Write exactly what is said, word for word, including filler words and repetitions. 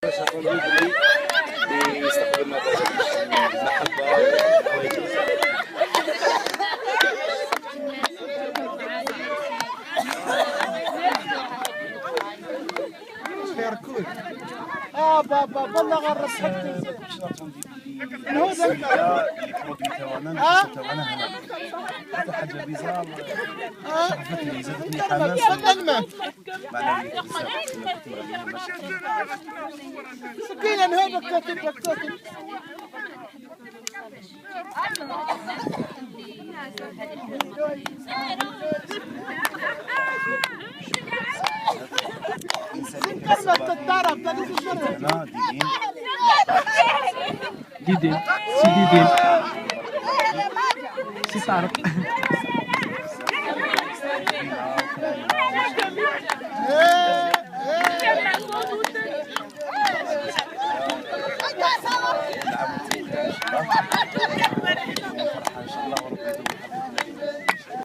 يستقبلنا بمحبة. خير كل. اه بابا، بالله غير رصحتي. هو ذاك. آه؟ حاجة بيزار. آه؟ شرفتني، زادتني حماس. معنوية بزاف. سكينة، نهار بكاتب، بكاتب. كلمة تتضرب، تاني تشرب. ديدين، سي ديدين، سي طارق.